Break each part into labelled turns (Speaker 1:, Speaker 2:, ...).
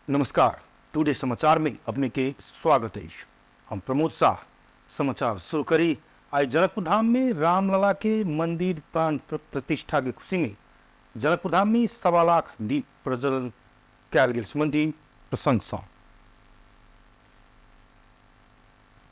Speaker 1: नमस्कार, टुडे समाचार में अपने के स्वागत है। हम प्रमोद शाह। समाचार शुरू करी। आई जनकपुर धाम में रामलला के मंदिर प्राण प्रतिष्ठा के खुशी में जनकपुर धाम में 1.25 लाख दीप प्रज्वलन कयल गेल संबंधी प्रसंग सँ।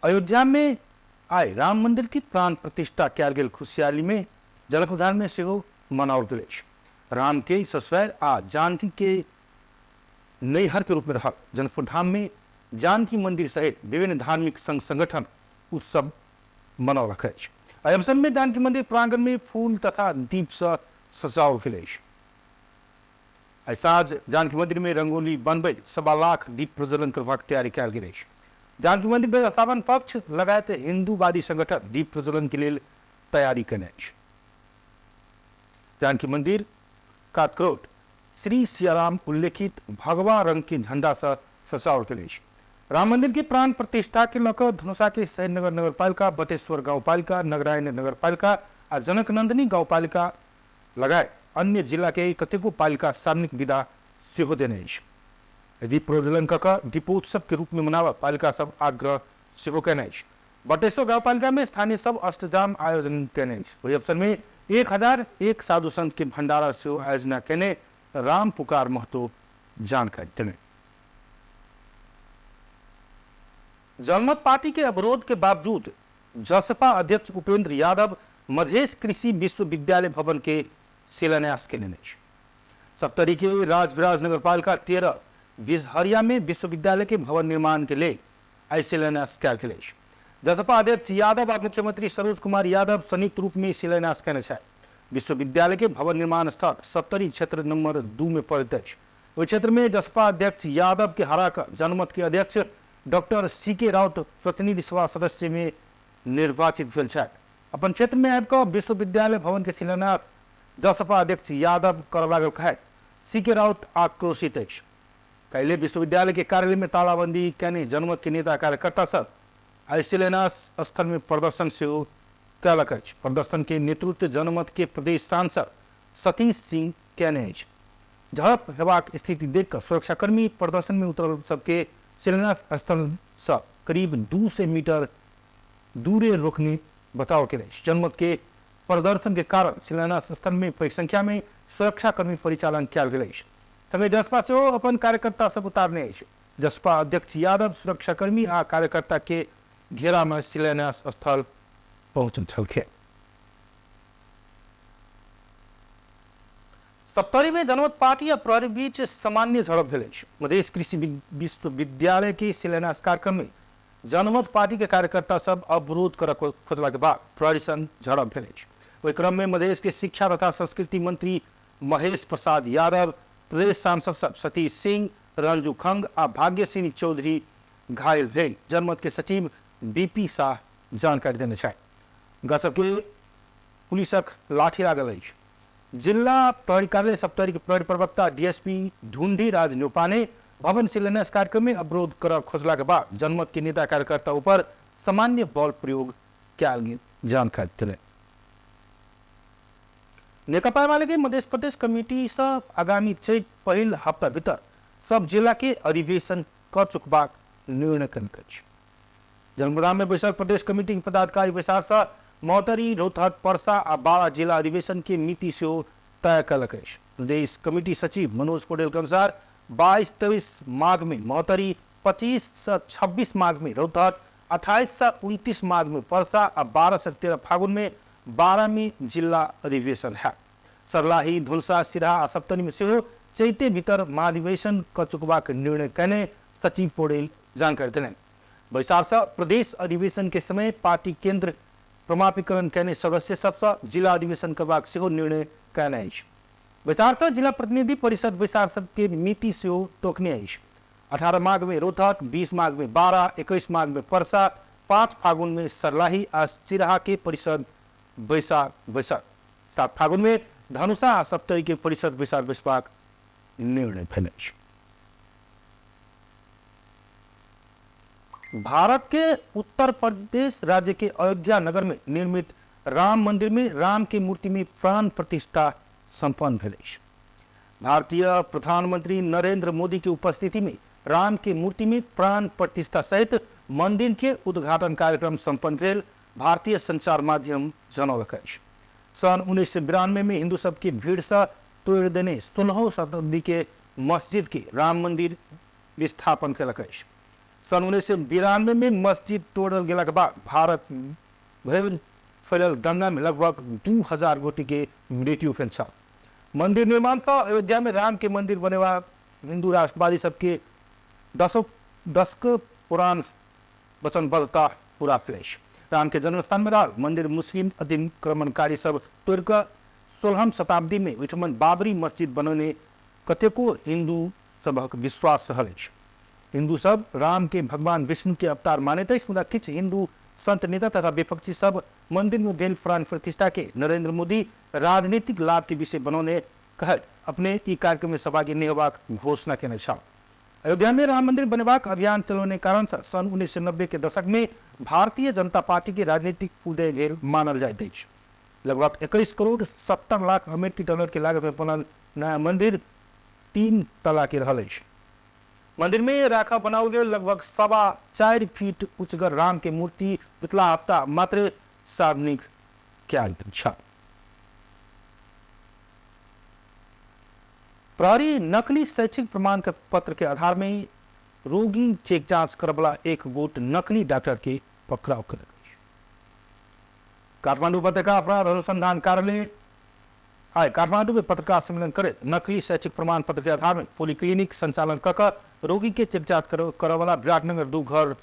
Speaker 1: अयोध्या में आइ राम मंदिर के प्राण प्रतिष्ठा कयल गेल खुशहाली में जनकपुर धाम में सेहो मनाओल गेल अछि। राम के ससुरारि आ जानकी के नैहर के रूप में रहल जनकपुर धाम में जानकी मंदिर सहित विभिन्न धार्मिक संघ संगठन उत्सव मनौलक अछि। एहि अवसर में जानकी मंदिर प्रांगण में फूल तथा दीप से सजाओल गेल अछि। आइ साँझ जानकी मंदिर में रंगोली बनबैत 1.25 लाख दीप प्रज्वलन करबाक तैयारी कयल गेल अछि। जानकी मंदिर व्यवस्थापन पक्ष लगायत हिंदूवादी संगठन दीप प्रज्वलन के लेल तैयारी केने अछि। जानकी मंदिर कातकरोट श्री सियाराम उल्लेखित भगवा रंग के झंडा से सजाओल गेल अछि। राम मंदिर के प्राण प्रतिष्ठा के लऽ कऽ धनुषा के शहीदनगर नगरपालिका, बटेश्वर गाउँपालिका, नगरायण नगरपालिका आ जनकनंदिनी गाउँपालिका लगायत अन्य जिला के कतेको पालिका सार्वजनिक विदा सेहो देने अछि। दीप प्रज्वलन कऽ कऽ दीपोत्सव के रूप में मनाबऽ पालिका सब आग्रह सेहो केने अछि। बटेश्वर गाउँपालिका में स्थानीय सब अष्टजाम आयोजन केने अछि। ओहि अवसर में 1001 साधु संत के भंडारा सेहो आयोजना केने राम पुकार महतो जानकारी देने। जनमत पार्टी के अवरोध के बावजूद जसपा अध्यक्ष उपेंद्र यादव मधेश कृषि विश्वविद्यालय भवन के शिलान्यास केलनि अछि। सप्तरी के राजविराज नगरपालिका 13 बिजहरिया में विश्वविद्यालय के भवन निर्माण के लेल आइ शिलान्यास कयल गेल अछि। जसपा अध्यक्ष यादव आ मुख्यमंत्री सरोज कुमार यादव संयुक्त रूप में शिलान्यास केने छथि। विश्वविद्यालय के भवन निर्माण स्थल सप्तरी क्षेत्र नंबर 2 में पड़ैत अछि। ओहि क्षेत्र में जसपा अध्यक्ष यादव के हरा कऽ जनमत के अध्यक्ष डॉक्टर सी के राउत प्रतिनिधि सभा सदस्य में निर्वाचित भेल छथि। अपन क्षेत्र में आबि कऽ विश्वविद्यालय भवन के शिलान्यास जसपा अध्यक्ष यादव करऽ लागल कहैत सी के राउत आक्रोशित अछि। काल्हि विश्वविद्यालय के कार्यालय में तालाबंदी केने जनमत के नेता कार्यकर्ता सब आइ शिलान्यास स्थल में प्रदर्शन सेहो कयलक अछि। प्रदर्शन के नेतृत्व जनमत के प्रदेश सांसद सतीश सिंह केने अछि। झड़प हेबाक स्थिति देख कऽ सुरक्षाकर्मी प्रदर्शन में उतरल सबके शिलान्यास स्थल सँ करीब 200 मीटर दूरे रोकने बताओल गेल अछि। जनमत के प्रदर्शन के कारण शिलान्यास स्थल में पैघ संख्या में सुरक्षाकर्मी परिचालन कयल गेल अछि। संगहि जसपा सेहो अपन कार्यकर्ता सब उतारने अछि। जसपा अध्यक्ष यादव सुरक्षाकर्मी आ कार्यकर्ता के घेरा में शिलान्यास स्थल पहुंचल छलखिन। सप्तरी में जनमत पार्टी आ प्रहरी बीच सामान्य झड़प भेल अछि। मधेश कृषि विश्वविद्यालय के शिलान्यास कार्यक्रम में जनमत पार्टी के कार्यकर्ता सब अवरोध करऽ खोजला के बाद प्रहरी संग झड़प भेल अछि। ओहि क्रम में मधेश के शिक्षा तथा संस्कृति मंत्री महेश प्रसाद यादव, प्रदेश सांसद सब सतीश सिंह, रंजू खंग आ भाग्य सिंह चौधरी घायल भेल जनमत के सचिव बीपी शाह जानकारी देने छथि। हुनका सबके पुलिसक लाठी लागल अछि। जिला प्रहरी कार्यालय सप्तरी के प्रहरी प्रवक्ता डीएसपी ढूंढी राज न्योपाने भवन शिलान्यास कार्यक्रम में अवरोध करऽ खोजला के बाद जनमत के नेता कार्यकर्ता ऊपर सामान्य बल प्रयोग कयल गेल जानकारी देलनि। नेकपा एमाले के मध्य प्रदेश कमिटी सँ आगामी चैत पहिल हफ्ता भीतर सब जिला के अधिवेशन कर चुकबाक निर्णय केलक अछि। जनकपुरधाम में बैसल प्रदेश कमिटी के पदाधिकारी बैसार सँ महोत्तरी, रौतहट, परसा आ बारा जिला अधिवेशन के मिति सेहो तय केलक अछि। प्रदेश कमिटी सचिव मनोज पौडेल के अनुसार 22-23 माघ में महोत्तरी, 25 सँ 26 माघ में रौतहट, 28 सँ 29 माघ में परसा आ 12 सँ 13 फागुन में बारा में जिला अधिवेशन हैत। सर्लाही, धुलसा, सिरहा आ सप्तरी में सेहो चैते भीतर महाधिवेशन क चुकबाक निर्णय केने सचिव पौडेल जानकारी देलनि। बैसार सँ प्रदेश अधिवेशन के समय पार्टी केंद्र प्रमापीकरण केने सदस्य सब सँ जिला अधिवेशन करबाक सेहो निर्णय कयने अछि। बैसार सँ जिला प्रतिनिधि परिषद बैसार सब के मिति सेहो तोकने अछि। 18 माघ में रोहतक, 20 माघ में बारा, 21 माघ में परसा, 5 फागुन में सर्लाही आ सिरहा के परिषद बैसार बैसत। 7 फागुन में धनुषा आ सप्तरी के परिषद बैसार बैसबाक निर्णय भेल अछि। भारत के उत्तर प्रदेश राज्य के अयोध्या नगर में निर्मित राम मंदिर में राम के मूर्ति में प्राण प्रतिष्ठा संपन्न भेल अछि। भारतीय प्रधानमंत्री नरेंद्र मोदी के उपस्थिति में राम के मूर्ति में प्राण प्रतिष्ठा सहित मंदिर के उद्घाटन कार्यक्रम संपन्न भेल भारतीय संचार माध्यम जनौलक अछि। सन 1992 में हिंदू सबके भीड़ से तोड़ि देने 16 शताब्दी के मस्जिद के राम मंदिर विस्थापन केलक अछि। सन 1992 में मस्जिद तोड़ल गेलाक बाद भारत भरि फैलल दंगा में लगभग 2000 गोटे के मृत्यु भेल छल। मंदिर निर्माण से अयोध्या में राम के मंदिर बनेबा हिंदू राष्ट्रवादी सबके दशक दशक पुरान वचनबद्धता पूरा भेल अछि। राम के जन्मस्थान में रहल मंदिर मुस्लिम अतिक्रमणकारी सब तोड़िकऽ 16वीं शताब्दी में ओहिठमन बाबरी मस्जिद बनौने कतेको हिंदू सभक विश्वास रहल अछि। हिंदू सब राम के भगवान विष्णु के अवतार मानैत अछि, मुदा किछु हिंदू संत नेता तथा विपक्षी सब मंदिर में भेल प्राण प्रतिष्ठा के नरेंद्र मोदी राजनीतिक लाभ के विषय बनौने कहैत अपने ई कार्यक्रम में सहभागी नहि होबाक घोषणा केने छल। अयोध्या में राम मंदिर बनेबाक अभियान चलौने कारण से सन 1990 के दशक में भारतीय जनता पार्टी के राजनीतिक उदय भेल मानल जाइत अछि। लगभग 21 करोड़ 70 लाख अमेरिकी डॉलर के लागत में बनल नया मंदिर 3 तला के रहल अछि। मंदिर में राखा बनाओल गेल लगभग 4.25 फीट ऊंचगर राम के मूर्ति पिछला हफ्ता मात्र सार्वजनिक कयल गेल छल। प्रहरी नकली शैक्षिक प्रमाण पत्र के आधार में रोगी चेक जांच करबला एक गोट नकली डॉक्टर के पकड़ाव केलक अछि। काठमांडू उपत्यका अपराध अनुसंधान कार्यालय आइ काठमांडू में पत्रकार सम्मेलन करैत नकली शैक्षिक प्रमाण पत्र के आधार में पॉलीक्लिनिक संचालन क कऽ रोगी के चेक जांच करऽवला विराटनगर 2 घर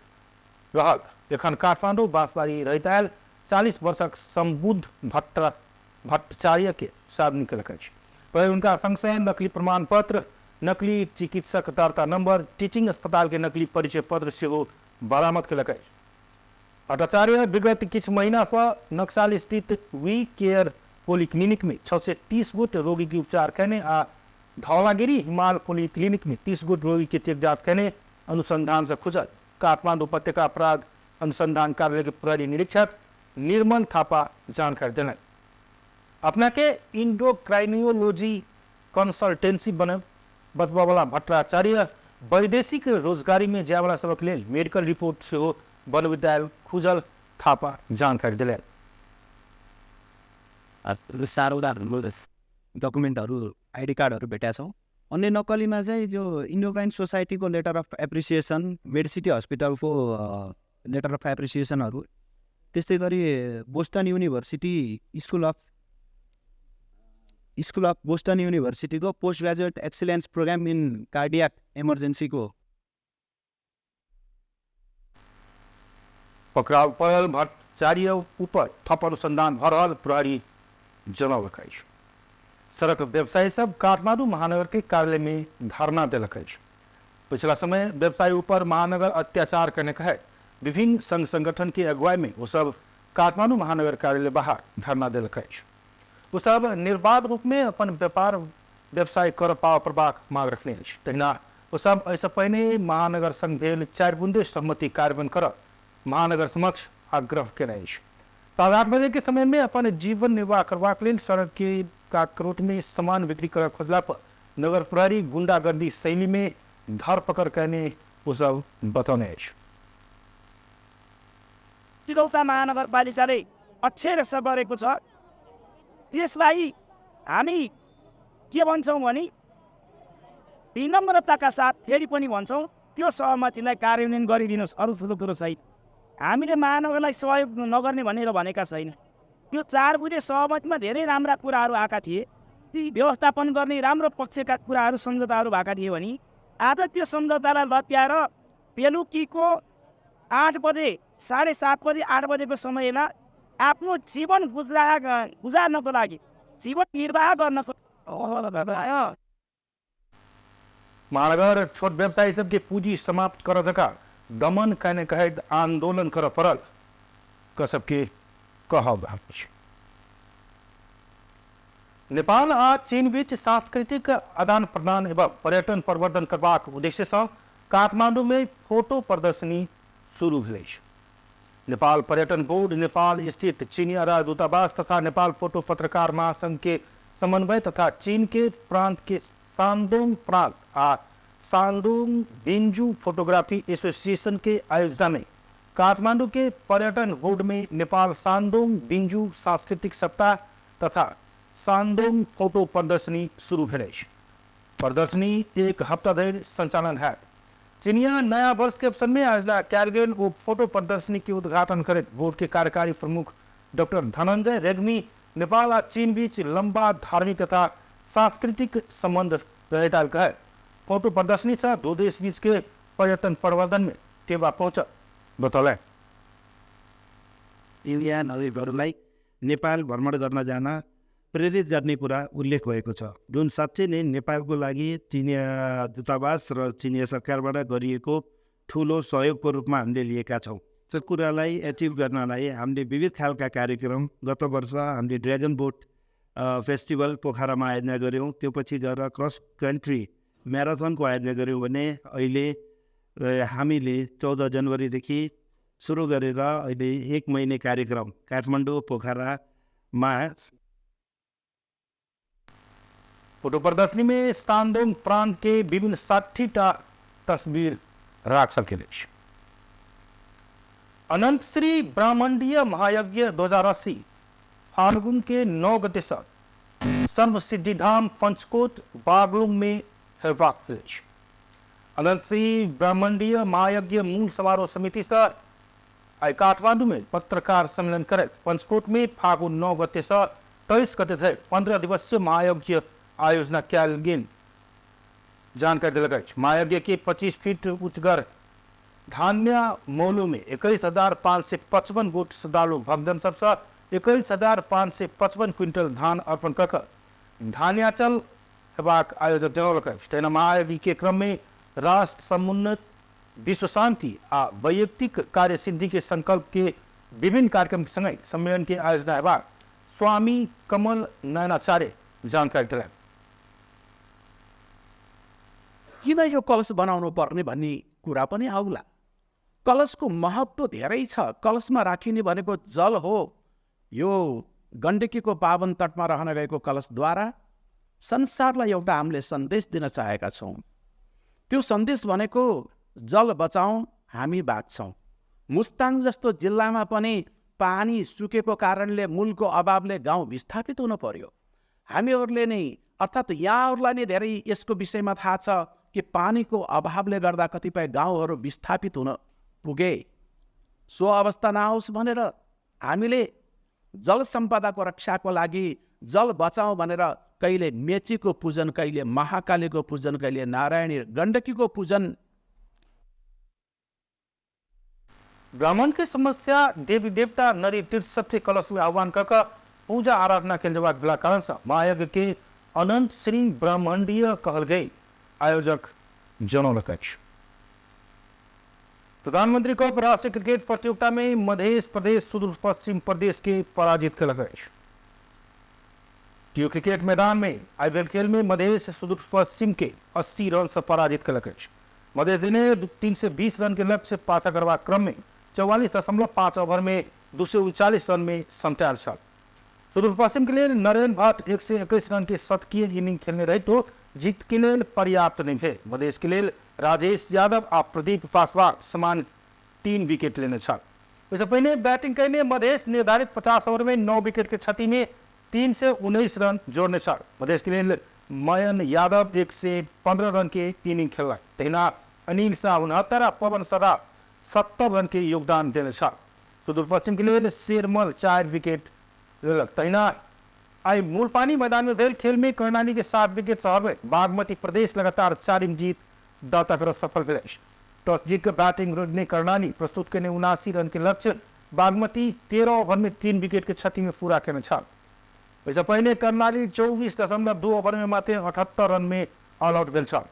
Speaker 1: रहल एखन काठमांडू बांसबाड़ी रहैत आयल 40 वर्षक सम्बुद्ध भट्टाचार्य के सार्वजनिक केलक अछि। पहिले उनका संग नकली प्रमाण पत्र, नकली चिकित्सक दर्ता नंबर, टीचिंग अस्पताल के नकली परिचय पत्र सेहो बरामद केलक अछि। भट्टाचार्य विगत किछु महीना से नक्साल स्थित वी केयर पॉलीक्लिनिक में 630 गोट रोगी के उपचार केने आ धौलागिरी हिमाल पॉलीक्लिनिक में 30 गोट रोगी के चेक जांच केने अनुसंधान से खुजल काठमांडू उपत्यका अपराध अनुसंधान कार्यालय के प्रहरी निरीक्षक निर्मल थापा जानकारी देलनि। अपना के इंडोक्राइनियोलॉजी कंसल्टेंसी बने बतबऽवला भट्टाचार्य वैदेशिक रोजगारी में जायवला सबक लेल मेडिकल रिपोर्ट सेहो बनबैत आयल खुजल थापा जानकारी देलनि।
Speaker 2: सारौदा डकुमेन्टहरू, आइडी कार्डहरू भेटेका छौँ। अन्य नक्कलीमा चाहिँ यो इन्डोक्राइन सोसाइटीको लेटर अफ एप्रिसिएसन, मेडसिटी हस्पिटलको लेटर अफ एप्रिसिएसनहरू, त्यस्तै गरी Boston university school of Boston युनिभर्सिटीको post graduate excellence programme in cardiac इमर्जेन्सीको
Speaker 1: पकड़ाव पड़ल भट्टाचार्य ऊपर थप अनुसंधान भऽ रहल प्रहरी जनौलक अछि। सड़क व्यवसायी सब काठमांडू महानगर के कार्यालय में धरना देलक अछि। पिछला समय व्यवसायी ऊपर महानगर अत्याचार करने कहे विभिन्न संघ संगठन के अगुवाई में वो सब काठमांडू महानगर कार्यालय बाहर धरना देलक अछि। वो सब निर्बाध रूप में अपन व्यापार व्यवसाय कर पाव पड़बाक मांग रखने अछि। तहिना वो सब एहिसँ पहिने महानगर संग भेल 4 बुंदे सहमति कार्यान्वयन कर महानगर समक्ष आग्रह केने अछि। 8:15 बजे के समय में अपन जीवन निर्वाह करबाक लेल सड़क के काकरोट में सामान बिक्री कर खोजला पर नगर प्रहरी गुंडागर्दी शैली में धरपकड़ करने वो सब बतौने अछि।
Speaker 3: तिरौता महानगरपालिकाले अक्षरशः गरेको छ। त्यसलाई हामी के भन्छौँ भने विनम्रताका साथ फेरि पनि भन्छौँ, त्यो सहमतिलाई कार्यान्वयन गरिदिनुहोस्। अरू ठुलो कुरो छैन। हामीले महानगरलाई सहयोग नगर्ने भनेर भनेका छैन। त्यो 4 बुँदे सहमतिमा धेरै राम्रा कुराहरू आएका थिए, ती व्यवस्थापन गर्ने राम्रो पक्षका कुराहरू सम्झौताहरू भएका थिए भने आज त्यो सम्झौतालाई लत्याएर बेलुकीको 8 बजे, 7:30 बजे, 8 बजेको समयमा आफ्नो जीवन गुजार्नको लागि, जीवन निर्वाह गर्नको
Speaker 1: महानगर छोट व्यवसायी सबके पूंजी समाप्त कर जका दमन कहने कहैत आंदोलन कर पड़ल क सबके कहब अछि। नेपाल आ चीन बीच सांस्कृतिक आदान प्रदान एवं पर्यटन प्रवर्धन करबाक उद्देश्य सँ काठमांडू में फोटो प्रदर्शनी शुरू भेल अछि। नेपाल पर्यटन बोर्ड नेपाल स्थित चीनिया राजदूतावास तथा नेपाल फोटो पत्रकार महासंघ के समन्वय तथा चीन के प्रांत के शानदोंग प्रांत आ शानदोंग बिंजू फोटोग्राफी एसोसिएशन के आयोजना में काठमांडू के पर्यटन बोर्ड में नेपाल शानदोंग बिंजू सांस्कृतिक सप्ताह तथा शानदोंग फोटो प्रदर्शनी शुरू भेल अछि। प्रदर्शनी एक हफ्ता धरि संचालन हैत। चिनिया नया वर्ष के अवसर में आयोजना कयल गेल ओ फोटो प्रदर्शनी के उद्घाटन करैत बोर्ड के कार्यकारी प्रमुख डॉक्टर धनंजय रेग्मी नेपाल आ चीन बीच लंबा धार्मिक तथा सांस्कृतिक संबंध रहैत आयल कहैत फोटो प्रदर्शनी से दो देश बीच के पर्यटन प्रवर्धन में टेवा पहुँचत बतौलनि।
Speaker 4: इन्डियनहरूलाई नेपाल भ्रमण गर्न जान प्रेरित गर्ने कुरा उल्लेख भएको छ, जुन साँच्चै नै नेपालको लागि चिनिया दूतावास र चिनिया सरकारबाट गरिएको ठुलो सहयोगको रूपमा हामीले लिएका छौँ। त्यो कुरालाई एचिभ गर्नलाई हामीले विविध खालका कार्यक्रम, गत वर्ष हामीले ड्रागन बोट फेस्टिभल पोखरामा आयोजना गऱ्यौँ, त्यो पछि गएर क्रस कन्ट्री म्याराथनको आयोजना गऱ्यौँ भने अहिले हामीले 14 जनवरीदेखि सुरु गरेर अहिले 1 महिने कार्यक्रम काठमाडौँ पोखरामा।
Speaker 1: फोटो प्रदर्शनी में शानदोंग प्रांत के विभिन्न 60 टा तस्वीर राखल गेल अछि। अनंत श्री ब्राह्मणीय महायज्ञ 2080 फाल्गुन के 9 गते से सर्वसिद्धिधाम पंचकोट बागलुंग में हेबाक अछि। अनंत श्री ब्राह्मणीय महायज्ञ मूल समारोह समिति से आइ काठमांडू में पत्रकार सम्मेलन करैत पंचकोट में फागुन 9 गते से 23 गते धरि 15 दिवसीय महायज्ञ आयोजना कयल गेल जानकारी देलक अछि। महायज्ञ के 25 फीट ऊंचगर धान्य मौलू में 21,555 गोट श्रद्धालु भक्तजन सबसँ 21,555 क्विंटल धान अर्पण कऽ कऽ धान्याचल हेबाक आयोजक जनौलक अछि। तहिना महायज्ञ के क्रम में राष्ट्र समुन्नत, विश्व शांति आ वैयक्तिक कार्य सिद्धि के संकल्प के विभिन्न कार्यक्रम के संगहि सम्मेलन के आयोजना हेबाक स्वामी कमल नयनाचार्य जानकारी देलनि।
Speaker 5: किन यो कलश बनाउनु पर्ने भन्ने कुरा पनि आउला। कलशको महत्त्व धेरै छ। कलशमा राखिने भनेको जल हो। यो गण्डकीको पावन तटमा रहन गएको कलशद्वारा संसारलाई एउटा हामीले सन्देश दिन चाहेका छौँ। त्यो सन्देश भनेको जल बचाउँ, हामी बाँच्छौँ। मुस्ताङ जस्तो जिल्लामा पनि पानी सुकेको कारणले, मूलको अभावले गाउँ विस्थापित हुनु पर्यो। हामीहरूले नै, अर्थात् यहाँहरूलाई नै धेरै यसको विषयमा थाहा छ कि पानीको अभावले गर्दा कतिपय गाउँहरू विस्थापित हुन पुगे। सो अवस्था नआओस् भनेर हामीले जल सम्पदाको रक्षाको लागि जल बचाउँ भनेर कहिले मेचीको पूजन, कहिले महाकालीको पूजन, कहिले नारायणी गण्डकीको पूजन।
Speaker 1: ब्राह्मण के समस्या देवी देवता नदी तीर्थ सबके कलश में आह्वान कर पूजा आराधना के जवाब भेला कारण से महायज्ञ के अनंत श्री ब्राह्मणीय कहल गई आयोजक जनौलक अछि। प्रधानमंत्री कप राष्ट्रीय क्रिकेट प्रतियोगिता में मध्य प्रदेश सुदूर पश्चिम प्रदेश के पराजित कयलक अछि। टीओ क्रिकेट मैदान में आईपीएल खेल में मधेश सुदूर पश्चिम के 80 रन से पराजित कयलक अछि। मधेश ने 320 रन के लक्ष्य पाछा करबाक क्रम में 44.5 ओवर में 239 रन में समटायल छल। सुदूर पश्चिम के लेल नरेन भट्ट 121 रन के शतकीय इनिंग खेलने रहे तो जीत के लेल पर्याप्त नहीं भेल। मधेश के लेल राजेश यादव आ प्रदीप पासवान समान 3 विकेट लेने छल। ओहिसँ पहिने बैटिंग कयने मधेश निर्धारित 50 ओवर में 9 विकेट के क्षति में 319 रन जोड़ने छल। मधेश के लेल मयन यादव 115 रन के इनिंग खेललक। तहिना अनिल शाह 69 आ पवन सराफ 70 रन के योगदान देने छल। सुदूर पश्चिम के लेल शेरमल 4 विकेट लेलक। तहिना आई मूलपानी मैदान में भेल खेल में कर्णाली के 7 विकेट से हरबैत बागमती प्रदेश लगातार 4 जीत दर्ता कर सफल भेल अछि। टॉस जीत के बैटिंग रोडने कर्णाली प्रस्तुत केने 79 रन के लक्ष्य बागमती 13 ओवर में 3 विकेट के क्षति में पूरा केने छल। ओहिसँ पहिने कर्णाली 24.2 ओवर में मात्र 78 रन में ऑल आउट भेल छल।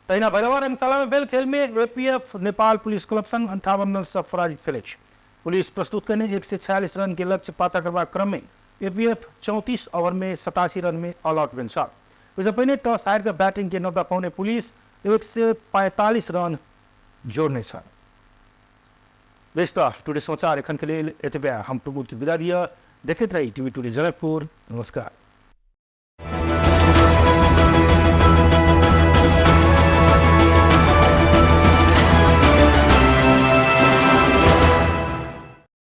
Speaker 1: तहिना भैरवा रंगशाला में भेल खेल में एपीएफ नेपाल पुलिस क्लब संग 58 रन से पराजित भेल अछि। पुलिस प्रस्तुत केने 146 रन के लक्ष्य पाछा करबाक क्रम में एपीएफ 34 ओवर में 87 रन में ऑल आउट भेल छल। ओहिसँ पहिने टॉस हारि कऽ बैटिंग के नौता पौने पुलिस 145 रन जोड़ने छल। बेस तऽ टुडे समाचार एखन के लेल एतबे। हम प्रमोद के विदा दिअ। देखैत रही टीवी टुडे जनकपुर। नमस्कार।